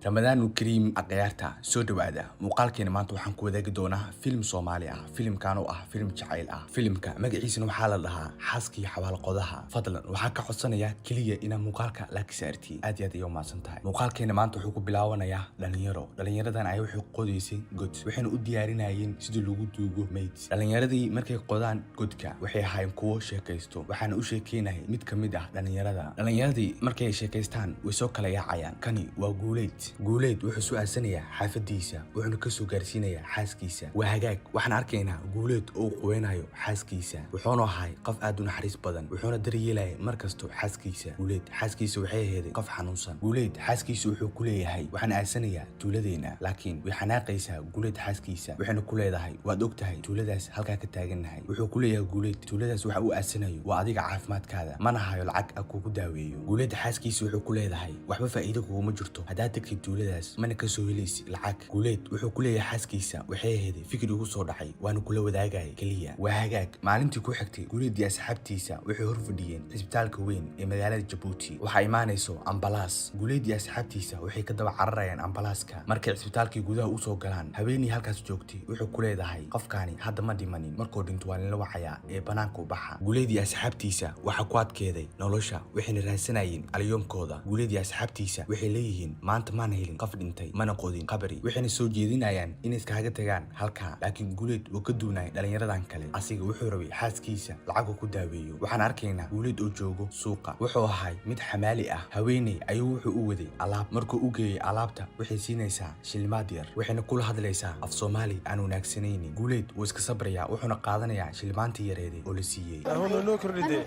Ramadaanu kariim, akhyaarta soo dhowaada. Muuqaalkeena maanta waxaan ku wadaagi doonaa filim Soomaali ah, filimkan oo ah filim jacayl ah. Filimka magaciisana waxaa la dhahaa Xaaskii Xabaalqodaha. Fadlan waxaan ka codsanayaa keliya inaad muuqaalka like saartiin. Aad iyo aad ayay umahadsan tahay. Muuqaalkeena maanta wuxuu ku bilaabanayaa dhalinyaro. Dhalinyaradan ayaa waxay qodaysay god, waxayna u diyaarinayeen sidii lagu duugo meyd. Dhalinyaradii markay qodaan godka, waxay ahaayeen kuwo sheekaysto, waxaana u sheekeynayay mid ka mid ah dhalinyarada. Dhalinyaradii markay sheekaystaan, way soo kala yaacayaan. Kani waa Guuleyd. Guuleyd wuxuu soo aasanayaa xaafadiisa, wuxuuna kasoo gaarsiinayaa xaaskiisa. Waa hagaag, waxaan arkaynaa Guuleyd oo uu quweynayo xaaskiisa. Wuxuuna ahay qof aad u naxariis badan, wuxuuna daryeelayay mar kasto xaaskiisa. Guuleyd xaaskiisa waxay aheeday qof xanuunsan. Guuleyd xaaskiisa wuxuu ku leeyahay, "Waxaan aasanayaa tuuladeena." Laakiin way xanaaqaysaa Guuleyd xaaskiisa, waxayna ku leedahay, "Waad og tahay tuuladaas halkaa ka taagannahay." Wuxuu ku leeyahay Guuleyd, "Tuuladaas waxa uu aasanayo waa adiga caafimaadkaada, mana hayo lacag a kugu daaweeyo." Guuleyd xaaskiisa wuxuu ku leedahay, "Waxba faa'iido kuguma jirto haddaad tagtid tuuladaas, mana kasoo helaysi lacag." Guuleyd wuxuu ku leeyahay xaaskiisa, "Waxay aheeday fikir igu soo dhacay, waana kula wadaagaya keliya." Waa hagaag, maalintii ku xigtay Guuleyd iyo asxaabtiisa waxay hor fadhiyeen cisbitaalka weyn ee magaalada Jabuuti. Waxaa imaanayso ambalaas. Guuleyd iyo asxaabtiisa waxay ka daba cararayaan ambalaaska. Markay cisbitaalkii gudaha usoo galaan, haweeney halkaas joogtay wuxuu ku leedahay, "Qofkaani hadda ma dhimanin, markuu dhinto waa nila wacayaa ee banaanka u baxa." Guuleyd iyo asxaabtiisa waxaa ku adkeeday nolosha, waxayna raadsanayeen alyoomkooda. Guuleyd iyo asxaabtiisa waxay leeyihiin, "Maanta maana helin qof dhintay, mana qodin qabri." Waxayna soo jeedinayaan inay iskaga tagaan halkaa, laakiin Guuleed wuu ka duunay dhalinyaradan kale. Asiga wuxuu rabay xaaskiisa lacagu ku daaweeyo. Waxaan arkaynaa Guuleed oo joogo suuqa. Wuxuu ahay mid xamaali ah. Haweeney ayuu wuxuu u waday alaab. Markuu u geeyey alaabta, waxay siinaysaa shilimaad yar, waxayna kula hadlaysaa af Soomaali aan wanaagsanaynin. Guuleed wuu iska sabrayaa, wuxuuna qaadanayaa shilimaantii yareeday oo la siiyey. Ahuna noo kordhide.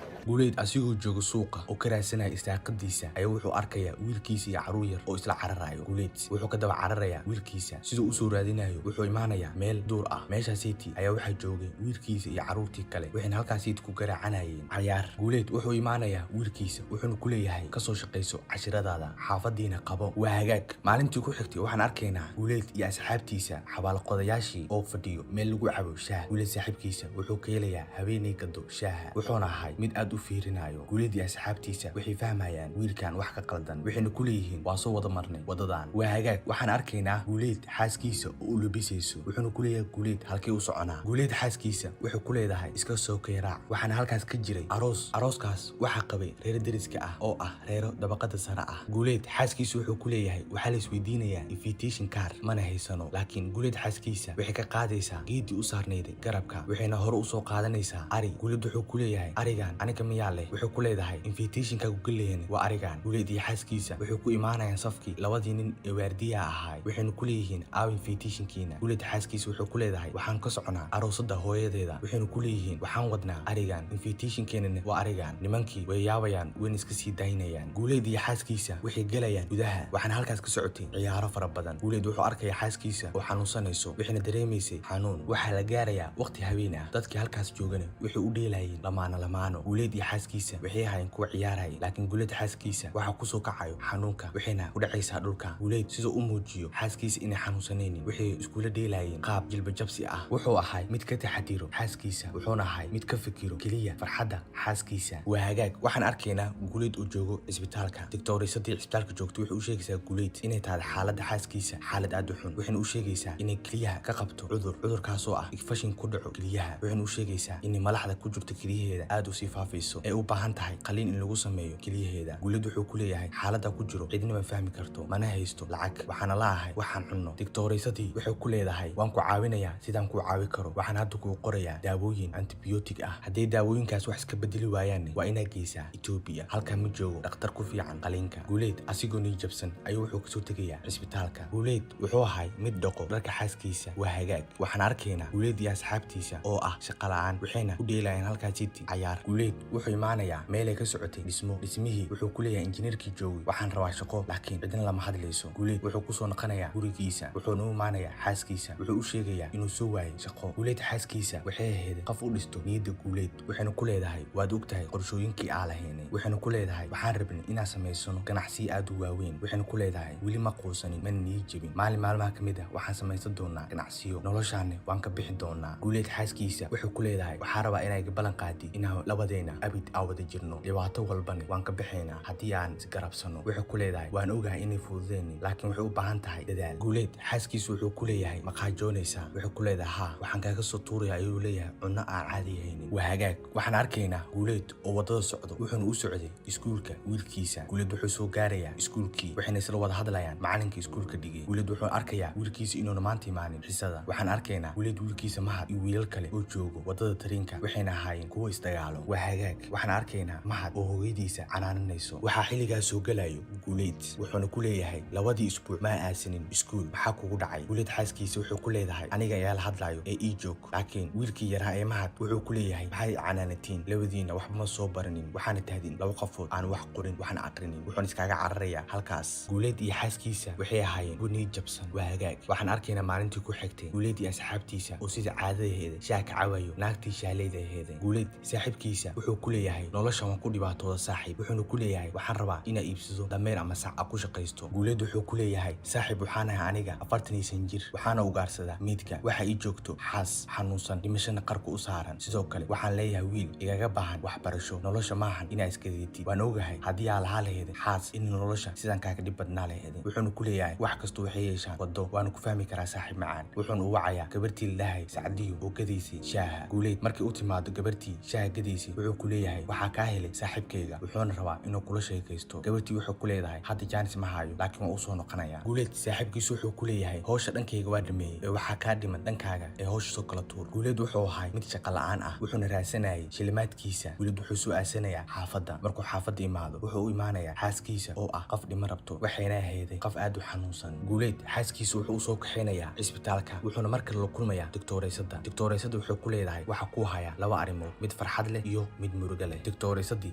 Guuleed asigoo jooga suuqa oo ka raadsanaya istaaqadiisa ayaa wuxuu arkayaa wiilkiisa iyo carruur yar oo isla cararayo. Guuleed wuxuu ka daba cararayaa wiilkiisa. Siduu usoo raadinayo, wuxuu imaanayaa meel duur ah. Meeshaasiiti ayaa waxaa joogay wiilkiisa iyo carruurtii kale, waxayna halkaasiiti ku garaacanayeen cayaar. Guuleed wuxuu imaanayaa wiilkiisa, wuxuuna ku leeyahay, "Kasoo shaqayso cashiradaada, xaafadiina qabo." Waa hagaag, maalintii ku xigtay waxaan arkaynaa Guuleed iyo asxaabtiisa xabaalqodayaashii oo fadhiyo meel lagu cabo shaah. Guuleed saaxiibkiisa wuxuu ka helayaa haweeney gado shaaha, wuxuuna ahay mid aad u fiirinayo. Guuleed iyo asxaabtiisa waxay fahmayaan wiilkan wax ka qaldan, waxayna ku leeyihiin, "Waa soo wada marnay wadadan." Waa hagaag, waxaan arkaynaa Guuleed xaaskiisa oo u labisayso, wuxuuna ku leeyahay Guuleed, "Halkee u soconaa?" Guuleed xaaskiisa wuxuu ku leedahay, "Iska soo keeraac." Waxaana halkaas ka jiray aroos. Arooskaas waxaa qabay reero deriska ah oo ah reero dabaqada sare ah. Guuleed xaaskiisa wuxuu ku leeyahay, "Waxaa la isweydiinayaa invitation card, mana haysano." Laakiin Guuleed xaaskiisa waxay ka qaadaysaa geedii u saarnayday garabka, waxayna hore usoo qaadanaysaa ari. Guuleed wuxuu ku leeyahay, "Arigan aniga miyaa leh?" Wuxuu ku leedahay, "Invitationkaagu galeeyani waa arigan." Guuleed iyo xaaskiisa wuxuu ku imaanayaan safkii labadii nin ee waardiyaha ahaay, waxayna ku leeyihiin, "Aaw invitationkiina?" Guuleed xaaskiisa wuxuu ku leedahay, "Waxaan ka soconaa aroosada hooyadeeda." Waxayna ku leeyihiin, "Waxaan wadnaa arigan, invitationkeenana waa arigan." Nimankii way yaabayaan, wayna iska sii daynayaan. Guuleed iyo xaaskiisa waxay gelayaan gudaha. Waxaana halkaas ka socotay ciyaaro fara badan. Guuleed wuxuu arkaya xaaskiisa oo xanuunsanayso, waxayna dareemaysay xanuun. Waxaa la gaarayaa waqti habeen ah. Dadkii halkaas joogana waxay u dheelayeen lamaano lamaano. Guuleed iyo xaaskiisa waxay ahaayeen kuwa ciyaaraya, laakiin Guuleed xaaskiisa waxaa kusoo kacayo xanuunka, waxayna ku dhacaysaa dhulka. Guuleed siduu u muujiyo xaaskiisa inay xanuunsanaynin, waxay iskula dheelayeen qaab jilba jabsi ah. Wuxuu ahay mid ka taxadiro xaaskiisa, wuxuuna ahay mid ka fikiro keliya farxadda xaaskiisa. Waa hagaag, waxaan arkaynaa Guuleed uu joogo cisbitaalka. Doctorisadii cisbitaalka joogtay wuxuu u sheegaysaa Guuleed inay tahay xaaladda xaaskiisa xaalad aad u xun, waxayna u sheegaysaa inay keliyaha ka qabto cudur, cudurkaasoo ah infection ku dhaco keliyaha. Waxayna u sheegaysaa inay malaxda ku jirto keliyaheeda aad u sii faafayso, ee u baahan tahay qaliin in lagu sameeyo keliyaheeda. Guuleed wuxuu ku leeyahay, "Xaaladda ku jiro cidna ma fahmi karto, mana haysto lacag, waxaana la ahay waxaan cunno." Doctorisadii waxay ku leedahay, "Waan ku caawinayaa sidaan kuu caawi karo. Waxaan hadda kuu qorayaa daawooyin antibiotic ah. Hadday daawooyinkaas wax iska bedeli waayaan, waa inaad geysaa Etoobiya. Halkaa ma joogo dhakhtar ku fiican qaliinka." Guuleed asigoo nii jabsan ayuu wuxuu kasoo tegayaa cisbitaalka. Guuleed wuxuu ahay mid dhaqo dharka xaaskiisa. Waa hagaag, waxaan arkaynaa Guuleed iyo asxaabtiisa oo ah shaqo la'aan, waxayna u dheelayaan halkaa city cayaar. Guuleed Wuxuu imaanayaa meelay ka socotay dhismo. Dhismihii wuxuu ku leeyahay injineerkii joogay, "Waxaan rabaa shaqo," laakiin cidna lama hadlayso. Guuleed wuxuu kusoo noqonayaa gurigiisa, wuxuuna u imaanayaa xaaskiisa. Wuxuu u sheegayaa inuu soo waayay shaqo. Guuleed xaaskiisa waxay ahayd qof u dhisto niyadda Guuleed, waxayna ku leedahay, "Waad ogtahay qorshooyinkii aa lahaynay." Waxayna ku leedahay, "Waxaan rabnay inaan samaysano ganacsiyo aad u waaweyn." Waxayna ku leedahay, "Weli ma quusanin, mana nii jebin. Maalin maalmaha ka mid ah waxaan samaysan doonaa ganacsiyo, noloshaani waan ka bixi doonaa." Guuleed xaaskiisa wuxuu ku leedahay, "Waxaa rabaa inay ballan qaadi inaan labadeena abid aan wada jirno, dhibaato walbana waan ka bixaynaa haddii aan isgarabsano." Wuxuu ku leedahay, "Waan ogahay inay fududeenin, laakiin waxay u baahan tahay dadaal." Guuleed xaaskiisa wuxuu ku leeyahay, "Ma qaajoonaysaa?" Wuxuu ku leedahay, "Haa, waxaan kaaga soo tuuraya," ayuu leeyahay, "cunno aan caadi ahaynin." Waa hagaag. Waxaan arkaynaa Guuleed oo waddada socdo, wuxuuna u socday iskuulka wiilkiisa. Guuleed wuxuu soo gaarayaa iskuulkii, waxayna isla wada hadlayaan macalinka iskuulka dhigay. Guuleed wuxuu arkayaa wiilkiisa inuuna maanta imaanin xisada. Waxaan arkaynaa Guuleed, wiilkiisa Mahad iyo wiilal kale oo joogo waddada tariinka, waxayna ahaayeen kuwo isdagaalo. Waa hagaag. Waxaan arkaynaa Mahad oo hooyadiisa canaananayso. Waxaa xilligaas soo gelayo Guuleed, wuxuuna ku leeyahay, "Labadii isbuuc ma aasanin iskuul, maxaa kugu dhacay?" Guuleed xaaskiisa wuxuu ku leedahay, "Aniga ayaa la hadlayo ee ii joog." Laakiin wiilkii yaraa ee Mahad wuxuu ku leeyahay, "Maxay canaanatiin? Labadiina waxba ma soo baranin, waxaana tahdin laba qofood aan wax qorin, waxna aqrinin." Wuxuuna iskaga cararayaa halkaas. Guuleed iyo xaaskiisa waxay ahaayeen kuwa niyad jabsan. Waa hagaag. Waxaan arkaynaa maalintii ku xigtay Guuleed iyo asxaabtiisa oo sida caadadaheeda shaah ka cawayo naagtii shaaleyda aheedeen. Guuleed saaxiibkiisa wuxuu ku leeyahay, "Noloshan waan ku dhibaatooda, saaxiib." Wuxuuna ku leeyahay, "Waxaan rabaa inaa iibsado dameer ama sac a ku shaqaysto." Guuleed wuxuu ku leeyahay, "Saaxiib, waxaan ahay aniga 40 san jir, waxaana ugaarsadaa miidka. Waxa ii joogto xaas xanuunsan, dhimashana qarka u saaran. Sidoo kale waxaan leeyahay wiil igaga baahan waxbarasho. Nolosha maahan inaa iskadeetid. Waan ogahay haddii aa lahaa laheeday xaas in nolosha sidaan kaaga dhib badnaa laheeday." Wuxuuna ku leeyahay, "Wax kastu waxay yeeshaan waddo, waana ku fahmi karaa, saaxiib macaan." Wuxuuna u wacayaa gabartii la dhahay Sacdiyo oo gadaysay shaaha. Guuleed markii u timaado gabartii shaaha gadaysay, wuxuu ku leeyahay, "Waxaa kaa helay saaxiibkayga, wuxuuna rabaa inuu kula sheekaysto." Gabartii wuxuu ku leedahay, "Hadda jaanis ma hayo, laakiin waan usoo noqonayaa." Guuleed saaxiibkiisu wuxuu ku leeyahay, "Howsha dhankayga waa dhameeyey ee waxaa kaa dhiman dhankaaga, ee howsha soo kala tuur." Guuleed wuxuu ahay mid shaqo la'aan ah, wuxuuna raadsanayay shilimaadkiisa. Guuleed wuxuu soo aasanayaa xaafadda. Markuu xaafadda imaado, wuxuu u imaanayaa xaaskiisa oo ah qof dhima rabto, waxayna ahayday qof aad u xanuunsan. Guuleed xaaskiisa wuxuu usoo kaxaynayaa cisbitaalka, wuxuuna mar kale la kulmayaa doctooraysada. Doctooraysada wuxuu ku leedahay, "Waxa kuu haya laba arrimood, mid farxad leh iyo mid murugo leh." Doctooraysadii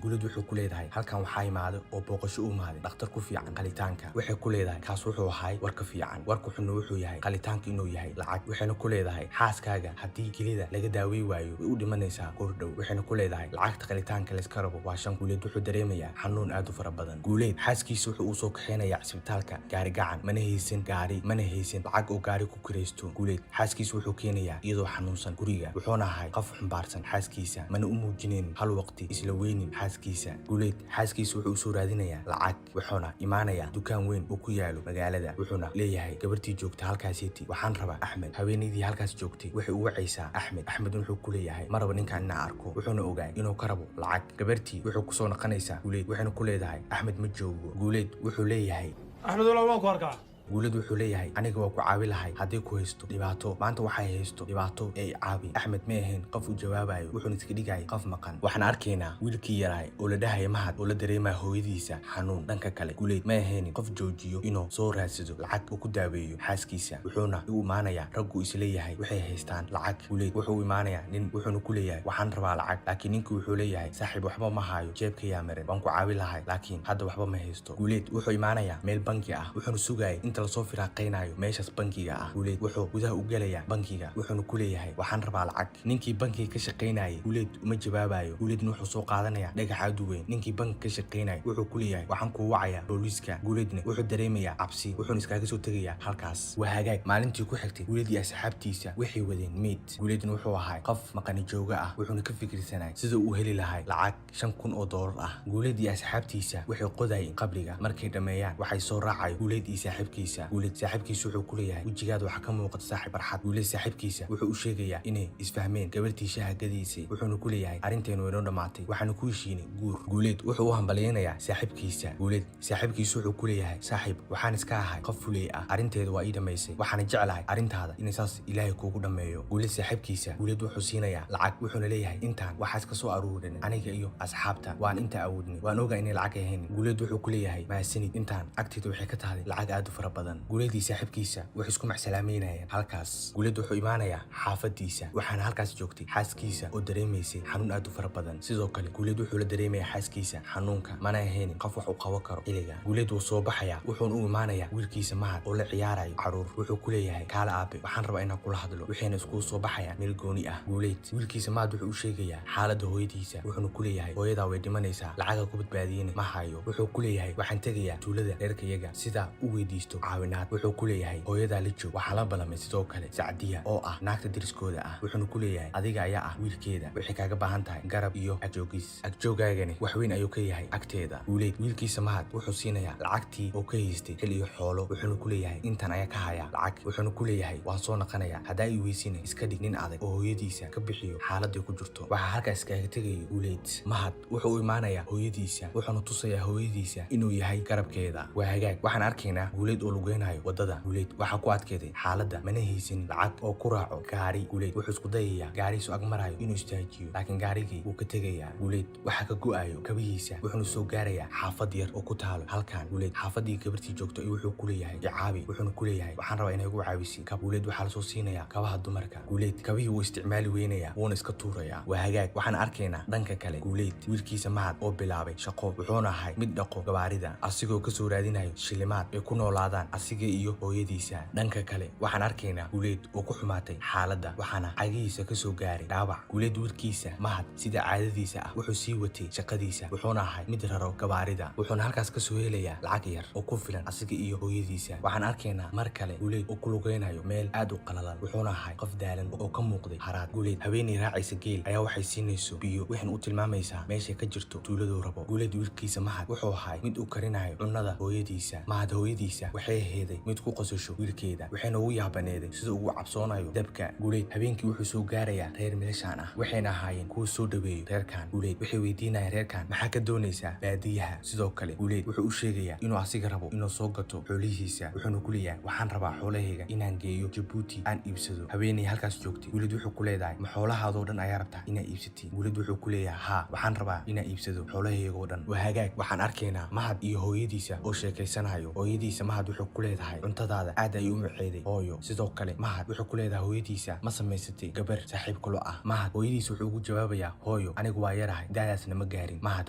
Guuleed wuxuu ku leedahay, "Halkan waxaa imaaday oo booqasho u imaaday dhakhtar ku fiican qalitaanka." Waxay ku leedahay, "Kaas wuxuu ahay warka fiican, warka xunna wuxuu yahay qalitaanka inuu yahay lacag." Waxayna ku leedahay, "Xaaskaaga haddii kelida laga daawey waayo, way u dhimanaysaa goor dhow." Waxayna ku leedahay, "Lacagta qalitaanka layska rabo waa shan." Guuleed wuxuu dareemayaa xanuun aad u fara badan. Guuleed xaaskiisa wuxuu usoo kaxeynayaa cisbitaalka gaari gacan. Mana haysan gaari, mana haysan lacag oo gaari ku kiraysto. Guuleed xaaskiisa wuxuu keenayaa iyadoo xanuunsan guriga, wuxuuna ahay qof xumbaarsan xaaskiisa, mana u muujinayn hal waqti isla weynin xaaskiisa. Guuleed xaaskiisa wuxuu usoo raadinayaa lacag, wuxuuna imaanayaa dukaan weyn oo ku yaalo magaalada, wuxuuna leeyahay gabartii joogta halkaasiti, "Waxaan rabaa Axmed." Haweenaydii halkaas joogtay waxay u wacaysaa Axmed. Axmed wuxuu ku leeyahay, "Ma rabo ninkan inaan arko." Wuxuuna ogaay inuu ka rabo lacag. Gabartii wuxuu kusoo noqonaysaa Guuleed, waxayna ku leedahay, "Axmed ma joogo." Guuleed wuxuu leeyahay, Axmed, walaal, waan ku arkaa. Guuleed wuxuu leeyahay, "Aniga waa ku caawi lahay haddii ku haysto dhibaato. Maanta waxay haysto dhibaato ee i caabi." Axmed ma ahayn qof u jawaabayo, wuxuuna iska dhigayay qof maqan. Waxaan arkaynaa wiilkii yaraay oo la dhahaya Mahad oo la dareemaya hooyadiisa xanuun. Dhanka kale, Guuleed ma ahaynin qof joojiyo inuu soo raadsado lacag uu ku daaweeyo xaaskiisa, wuxuuna u imaanayaa raggu isleeyahay waxay haystaan lacag. Guuleed wuxuu u imaanayaa nin, wuxuuna ku leeyahay, "Waxaan rabaa lacag." Laakiin ninkii wuxuu leeyahay, "Saaxiib, waxba ma hayo, jeebka yaa marin. Waan ku caawi lahay, laakiin hadda waxba ma haysto." Guuleed wuxuu imaanayaa meel banki ah, wuxuuna sugayay inta lasoo firaaqaynayo meeshaas bankiga ah. Guuleed wuxuu gudaha u gelayaa bankiga, wuxuuna ku leeyahay, "Waxaan rabaa lacag." Ninkii bankiga ka shaqaynayay Guuleed uma jawaabayo. Guuleedna wuxuu soo qaadanayaa dhagax aad u weyn. Ninkii bankiga ka shaqaynayay wuxuu ku leeyahay, "Waxaan kuu wacayaa booliiska." Guuleedna wuxuu dareemayaa cabsi, wuxuuna iskaga soo tegayaa halkaas. Waa hagaag. Maalintii ku xigtay, Guuleed iyo asxaabtiisa waxay wadeen meyd. Guuleedna wuxuu ahay qof maqani jooga ah, wuxuuna ka fikirsanay sida uu heli lahay lacag $5,000 ah. Guuleed iyo asxaabtiisa waxay qodayeen qabriga. Markay dhammeeyaan, waxay soo raacayo Guuleed iyo saaxiibkiisa. Guuleed saaxiibkiisa wuxuu ku leeyahay, "Wejigaada waxaa ka muuqata, saaxiib, farxad." Guuleed saaxiibkiisa wuxuu u sheegayaa inay isfahmeen gabartii shaha gadiisay, wuxuuna ku leeyahay, "Arrinteenu way noo dhammaatay, waxaanu ku heshiinay guur." Guuleed wuxuu u hambalyaynayaa saaxiibkiisa. Guuleed saaxiibkiisa wuxuu ku leeyahay, "Saaxiib, waxaan iska ahay qof fuley ah. Arrinteeda waa ii dhammaysay, waxaana jeclahay arrintaada inay saas Ilaahay kuugu dhammeeyo." Guuleed saaxiibkiisa, Guuleed wuxuu siinayaa lacag, wuxuuna leeyahay, "Intaan waxaas ka soo aruurin aniga iyo asxaabta, waan inta awoodnay. Waan ogaa inay lacag ahayn." Guuleed wuxuu ku leeyahay, "Mahadsanid, intaan agteeda waxay ka tahay lacag aad u fara badan." Badan. Guuleed iyo saaxiibkiisa waxay isku macsalaameynayaan halkaas. Guuleed wuxuu imaanayaa xaafadiisa, waxaana halkaas joogtay xaaskiisa oo dareemaysay xanuun aad u fara badan. Sidoo kale Guuleed wuxuu la dareemayaa xaaskiisa xanuunka, mana ahaynin qof wax u qaban karo xilliga. Guuleed wuu soo baxayaa, wuxuuna u imaanayaa wiilkiisa Mahad oo la ciyaarayo caruur. Wuxuu ku leeyahay, "Kaale aabe, waxaan rabaa inaan kula hadlo." Waxayna iskugu soo baxayaan meel gooni ah. Guuleed wiilkiisa Mahad wuxuu u sheegayaa xaaladda hooyadiisa, wuxuuna ku leeyahay, "Hooyadaa way dhimanaysaa, lacaga ku badbaadiyena ma hayo." Wuxuu ku leeyahay, "Waxaan tegayaa tuulada reerkayaga sidaa u weydiisto caawinaad." Wuxuu ku leeyahay, "Hooyadaa la joog, waxaa la ballamay sidoo kale Sacdiya oo ah naagta deriskooda ah." Wuxuuna ku leeyahay, "Adiga ayaa ah wiilkeeda, waxay kaaga baahan tahay garab iyo agjoogis, agjoogaagani wax weyn ayuu ka yahay agteeda." Guuleed wiilkiisa Mahad wuxuu siinayaa lacagtii oo ka haystay xil iyo xoolo, wuxuuna ku leeyahay, "Intan ayaa ka haya lacag." Wuxuuna ku leeyahay, "Waan soo naqanayaa, haddaa i weysina iska dhig nin adag oo hooyadiisa ka bixiyo xaaladday ku jirto." Waxaa halkaas kaga tegayo Guuleed. Mahad wuxuu u imaanayaa hooyadiisa, wuxuuna tusayaa hooyadiisa inuu yahay garabkeeda. Waa hagaag, waxaan arkaynaa Guuleed oo lugeynayo wadada. Guuleed waxaa ku adkeeday xaaladda, mana haysanin lacag oo ku raaco gaari. Guuleed wuxuu isku dayayaa gaariisu ag marayo inuu istaajiyo, laakiin gaarigii wuu ka tegayaa. Guuleed waxaa ka go'ayo kabihiisa, wuxuuna soo gaarayaa xaafad yar oo ku taalo halkan. Guuleed xaafadii gabartii joogto iyo wuxuu ku leeyahay, "Icaabi." Wuxuuna ku leeyahay, "Waxaan rabaa inay igu caawisi kab." Guuleed waxaa lasoo siinayaa kabaha dumarka. Guuleed kabihii wuu isticmaali weynayaa, wuuna iska tuurayaa. Waa hagaag, waxaan arkaynaa dhanka kale Guuleed wiilkiisa Mahad oo bilaabay shaqo, wuxuuna ahay mid dhaqo gabaarida, asigoo kasoo raadinayo shilimaad ay ku noolaadaan asiga iyo hooyadiisa. Dhanka kale waxaan arkaynaa Guuleed oo ku xumaatay xaaladda, waxaana cagihiisa kasoo gaaray dhaawac. Guuleed wiilkiisa Mahad sida caadadiisa ah wuxuu sii watay shaqadiisa, wuxuuna ahay mid raro gabaarida, wuxuuna halkaas kasoo helayaa lacag yar oo ku filan asiga iyo hooyadiisa. Waxaan arkaynaa mar kale Guuleed oo ku lugeynayo meel aad u qalalan, wuxuuna ahay qof daalan oo ka muuqday haraad. Guuleed haweeney raacaysa geel ayaa waxay siinayso biyo, waxayna u tilmaamaysaa meeshay ka jirto tuuladuu rabo. Guuleed wiilkiisa Mahad wuxuu ahay mid u karinayo cunnada hooyadiisa. Mahad hooyadiisa waxay aheeday mid ku qosasho wiilkeeda, waxayna ugu yaabaneeday sida ugu cabsoonayo dabka. Guuleed habeenkii wuxuu soo gaarayaa reer meeshaan ah, waxayna ahaayeen kuwa soo dhaweeyo reerkan. Guuleed waxay weydiinayaan reerkan, "Maxaa ka doonaysaa baadiyaha?" Sidoo kale Guuleed wuxuu u sheegayaa inuu asiga rabo inuu soo gato xoolihiisa, wuxuuna ku leeyahay, "Waxaan rabaa xoolahayga inaan geeyo Jabuuti, aan iibsado." Haweeney halkaas joogtay Guuleed wuxuu ku leedahay, "Ma xoolahaadoo dhan ayaa rabtaa inaa iibsatid?" Guuleed wuxuu ku leeyahay, "Haa, waxaan rabaa inaan iibsado xoolahaygoo dhan." Waa hagaag, waxaan arkaynaa Mahad iyo hooyadiisa oo sheekaysanayo. Hooyadiisa Mahad wuxuu ku leedahay, "Cuntadaada aad ay u maceeday, hooyo." Sidoo kale Mahad wuxuu ku leedahay hooyadiisa, "Ma samaysatay gabar saaxiib kulo ah?" Mahad hooyadiisa wuxuu ugu jawaabayaa, "Hooyo, anigu waa yarahay, daadaasna ma gaarin." Mahad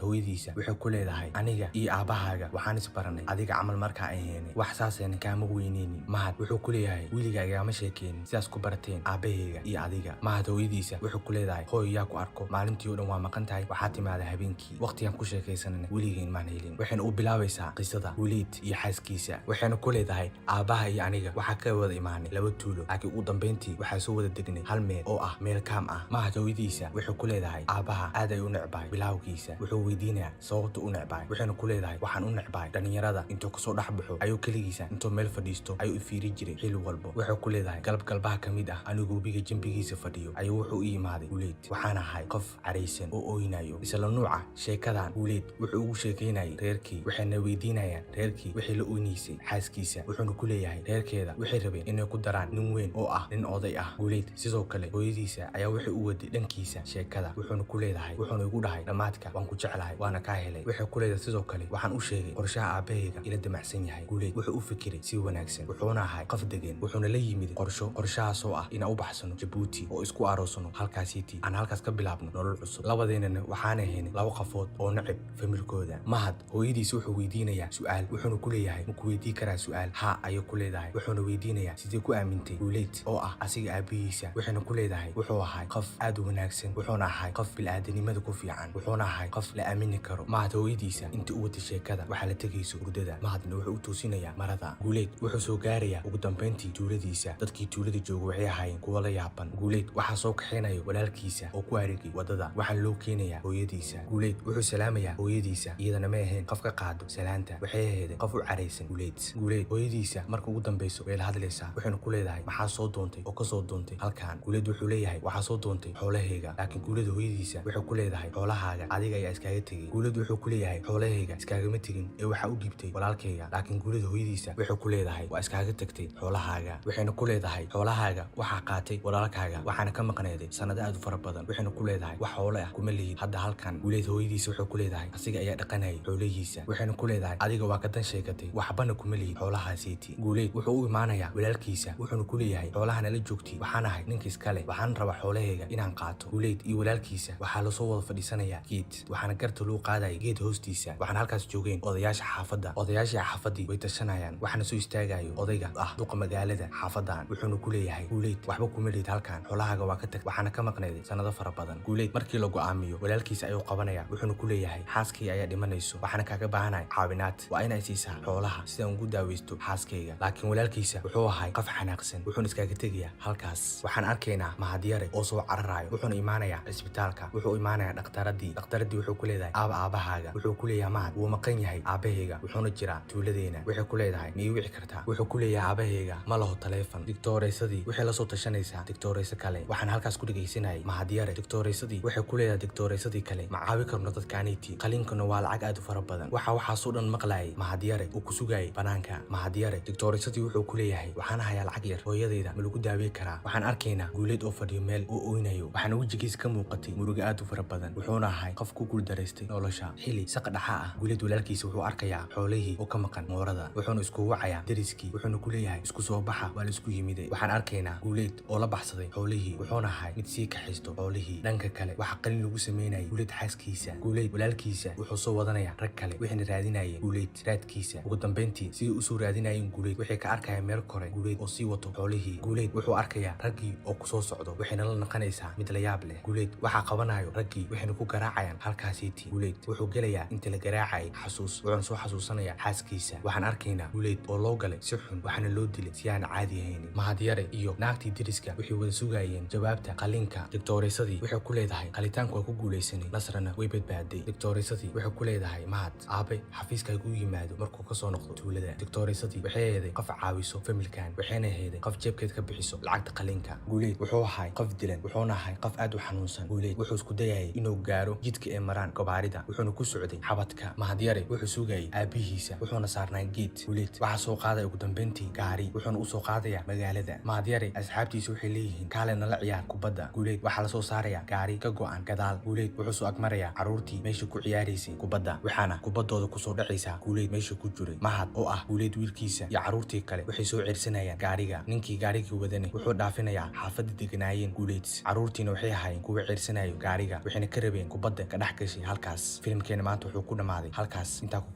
hooyadiisa wuxuu ku leedahay, "Aniga iyo aabbahaaga waxaan isbaranay adiga camal markaa ahaynay, wax saasayna kaama weyneynin." Mahad wuxuu ku leeyahay, "Weliga igama sheekeynin sidaas ku barateen aabbahayga iyo adiga." Mahad hooyadiisa wuxuu ku leedahay, "Hooyo, yaa ku arko? Maalintii oo dhan waa maqan tahay, waxaa timaada habeenkii, waqtigaan ku sheekaysanana weligeen maan helin." Waxayna u bilaabaysaa qisada Guuleed iyo xaaskiisa, waxayna ku leedahay, "Aabbaha iyo aniga waxaa ka wada imaanay laba tuulo, laakiin ugu dambeyntii waxaa soo wada degnay hal meel oo ah meel kaam ah." Mahad hooyadiisa wuxuu ku leedahay, "Aabbaha aad ay u necbahay bilawgiisa." Wuxuu weydiinayaa sababta u necbahay, waxayna ku leedahay, "Waxaan u necbahay dhalinyarada intuu kasoo dhex baxo ayuu keligiisa intuu meel fadhiisto ayuu ifiiri jiray xilli walbo." Wuxuu ku leedahay, "Galab galbaha ka mid ah, anigu webiga jambigiisa fadhiyo ayuu wuxuu u yimaaday Guuleed. Waxaan ahay qof caraysan oo ooynayo." Isla nuuca sheekadan Guuleed wuxuu ugu sheekaynayay reerkii, waxayna weydiinayaan reerkii wixii la oynaysay xaaskiisa, wuxuuna ku leeyahay reerkeeda waxay rabeen inay ku daraan nin weyn oo ah nin oday ah. Guuleed sidoo kale hooyadiisa ayaa waxay u waday dhankiisa sheekada, wuxuuna ku leedahay, "Wuxuuna igu dhahay dhammaadka waan ku jeclahay, waana kaa helay." Waxay ku leedahay sidoo kale, "Waxaan u sheegay qorshaha aabahayga ila damacsan yahay." Guuleed wuxuu u fikiray si wanaagsan, wuxuuna ahay qof degan, wuxuuna la yimid qorsho, qorshahaasoo ah inaan u baxsano Jabuuti oo isku aroosano halkaasiiti, aan halkaas ka bilaabno nolol cusub. Labadeennana waxaan ahayn laba qafood oo nacib familkooda. Mahad hooyadiisa wuxuu weydiinayaa su'aal, wuxuuna ku leeyahay, "Ma ku weydii karaa su'aal?" "Haa," ayuu ku leedahay. Wuxuuna weydiinayaa sidee ku aamintay Guuleed oo ah asiga aabihiisa. Waxayna ku leedahay, "Wuxuu ahay qof aad u wanaagsan, wuxuuna ahay qof bilaadanimada ku fiican, wuxuuna ahay qof la aamini karo." Mahad hooyadiisa inta u watay sheekada waxaa la tegayso hurdada, Mahadna wuxuu u toosinayaa marada. Guuleed wuxuu soo gaarayaa ugu dambeyntii tuuladiisa. Dadkii tuulada jooga waxay ahaayeen kuwa la yaaban. Guuleed waxaa soo kaxaynaya walaalkiisa oo ku areegay wadada, waxaana loo keenayaa hooyadiisa. Guuleed wuxuu salaamayaa hooyadiisa, iyadana ma ahayn qof ka qaado salaanta, waxay ahayd qof u caraysan Guuleed. Guuleed hooyadiisa marka ugu dambeyso way la hadlaysaa, waxayna ku leedahay, "Maxaa soo doontay oo kasoo doontay halkan?" Guuleed wuxuu leeyahay, "Waxaa soo doontay xoolahayga." Laakiin Guuleed hooyadiisa wuxuu ku leedahay, "Xoolahaaga adiga ayaa iskaga tegey." Guuleed wuxuu ku leeyahay, "Xoolahayga iskaagama tegin ee waxaa u dhiibtay walaalkayga." Laakiin Guuleed hooyadiisa wuxuu ku leedahay, "Waa iskaaga tagtay xoolahaaga." Waxayna ku leedahay, "Xoolahaaga waxaa qaatay walaalkaaga, waxaana ka maqneeday sanado aad u fara badan." Waxayna ku leedahay, "Wax xoole ah kuma lihid hadda halkan." Guuleed hooyadiisa wuxuu ku leedahay, "Asiga ayaa dhaqanayay xoolihiisa." Waxayna ku leedahay, "Adiga waa ka dan sheegatay, waxbana kuma lihid." Xoolahaasiiti Guuleed wuxuu u imaanayaa walaalkiisa, wuxuuna ku leeyahay: "Xoolaha nala joogti, waxaan ahay ninka iskale, waxaan rabaa xoolahayga inaan qaato." Guuleed iyo walaalkiisa waxaa lasoo wada fadhiisanayaa geed, waxaana garta lagu qaadaya geed hoostiisa. Waxaana halkaas joogeen odayaasha xaafadda. Odayaashii xaafaddii way tashanayaan. Waxaana soo istaagayo odayga ah duqa magaalada xaafadan, wuxuuna ku leeyahay Guuleed: "Waxba kuma lihid halkan, xoolahaaga waa ka tag, waxaana ka maqnayday sanado fara badan." Guuleed markii la go'aamiyo, walaalkiisa ayuu qabanaya, wuxuuna ku leeyahay: "Xaaskayga ayaa dhimanayso, waxaana kaaga baahanahay caawinaad, waa inay siisaa xoolaha sidaan ugu daaweysto xaaskayga." Laakiin walaalkiisa wuxuu ahay qof xanaaqsan, wuxuuna iskaga tegayaa halkaas. Waxaan arkaynaa Mahadyare oo soo cararayo, wuxuuna imaanayaa cisbitaalka. Wuxuu imaanayaa dhakhtaradii. Dhakhtaradii wuxuu ku leedahay: "Aaba aabahaaga?" Wuxuu ku leeyahay Mahad: "Wuu maqan yahay aabahayga, wuxuuna jiraa tuuladeena." Waxay ku leedahay: "Ma ii wici kartaa?" Wuxuu ku leeyahay: "Aabahayga ma laho taleefon." Digtooreysadii waxay lasoo tashanaysaa digtooreyso kale. Waxaan halkaas ku dhegaysanayay Mahadyare. Digtooreysadii waxay ku leedahay digtooreysadii kale: "Ma caawi karno dadkaaniiti, qaliinkuna waa lacag aad u fara badan." Waxaasoo dhan maqlayay Mahadyare uu ku sugayay banaanka. Mahadyare digtooreysadii wuxuu ku leeyahay: "Waxaan hayaa lacag yar, hooyadayda ma lagu daawey karaa?" Waxaan arkaynaa Guuleed oo fadhiyo meel oo oynayo, waxaana wejigiisa ka muuqatay murugo aad u fara badan, wuxuuna ahay qof ku guuldaraystay nolosha. Xili saqa dhaxa ah, Guuleed walaalkiisa wuxuu arkayaa xoolihii oo ka maqan moorada, wuxuuna isku wacayaa deriskii, wuxuuna ku leeyahay: "Isku soo baxa, waa la isku yimiday." Waxaan arkaynaa Guuleed oo la baxsaday xoolihii, wuxuuna ahay mid sii kaxaysto xoolihii. Dhanka kale, waxaa qalin lagu sameynayay Guuleed xaaskiisa. Guuleed walaalkiisa wuxuu soo wadanayaa rag kale, waxayna raadinayeen Guuleed raadkiisa. Ugu dambeyntii, sidii usoo raadinayeen Guuleed, waxay ka arkayaan meel kore Guuleed oo sii wato xoolihii. Guuleed wuxuu arkayaa raggii oo kusoo socdo, waxayna la naqanaysaa mid la yaab leh. Guuleed waxaa qabanayo raggii, waxayna ku garaacayaan halkaasiiti. Guuleed wuxuu gelayaa inta la garaacayay xasuus, wuxuuna soo xasuusanayaa xaaskiisa. Waxaan arkaynaa Guuleed oo loo galay si xun, waxaana loo dilay si aan caadi ahaynin. Mahadyare iyo naagtii deriska waxay wada sugayeen jawaabta qalinka. Digtooreysadii waxay ku leedahay: "Qalitaanku waa ku guulaysanay, Nasrana way badbaaday." Digtooreysadii waxay ku leedahay Mahad: "Aabe xafiiska ku yimaado markuu kasoo noqdo tuulada." Digtooreysadii waxay heeday qof caawiso familkan, waxayna heeday qof jeebkeed ka bixiso lacagta qalinka. Guuleed wuxuu ahay qof dilan, wuxuuna ahay qof aad u xanuunsan. Guuleed wuxuu isku dayayay inuu gaaro jidka ee maraan gabaarida, wuxuuna ku socday xabadka. Mahadyare wuxuu sugayay aabihiisa, wuxuuna saarnaa geed. Guuleed waxaa soo qaaday ugu dambeyntii gaari, wuxuuna usoo qaadayaa magaalada. Mahadyare asxaabtiisa waxay leeyihiin: "Kaale, nala ciyaar kubadda." Guuleed waxaa lasoo saarayaa gaari ka go'an gadaal. Guuleed wuxuu soo agmarayaa carruurtii meesha ku ciyaaraysay kubadda, waxaana kubaddooda kusoo dhacaysaa Guuleed meesha ku jiray. Mahad oo ah Guuleed wiilkiisa iyo carruurtii kale waxay soo ceersanayaan gaariga. Ninkii gaarigii wadane wuxuu dhaafinayaa xaafadda deganaayeen Guuleed. Carruurtiina waxay ahaayeen kuwa ceersanayo gaariga, waxayna ka rabeen kubadda ka dhex gashay halkaas. Filimkeena maanta wuxuu ku dhammaaday halkaas intaa.